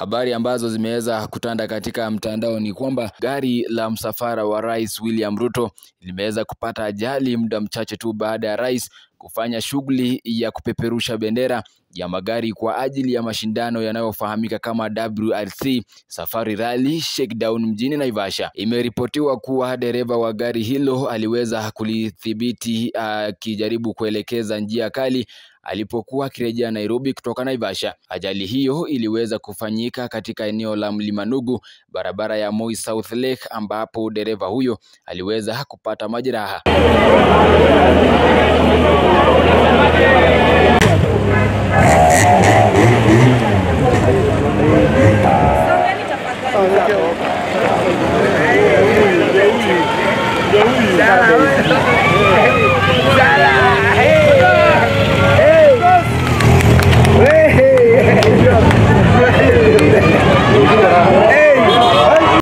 Habari ambazo zimeweza kutanda katika mtandao ni kwamba gari la msafara wa Rais William Ruto limeweza kupata ajali muda mchache tu baada ya rais kufanya shughuli ya kupeperusha bendera ya magari kwa ajili ya mashindano yanayofahamika kama WRC Safari Rally Shakedown mjini Naivasha. Imeripotiwa kuwa dereva wa gari hilo aliweza kulidhibiti akijaribu kuelekeza njia kali alipokuwa akirejea Nairobi kutoka Naivasha. Ajali hiyo iliweza kufanyika katika eneo la Mlima Nugu, barabara ya Moi South Lake, ambapo dereva huyo aliweza kupata majeraha.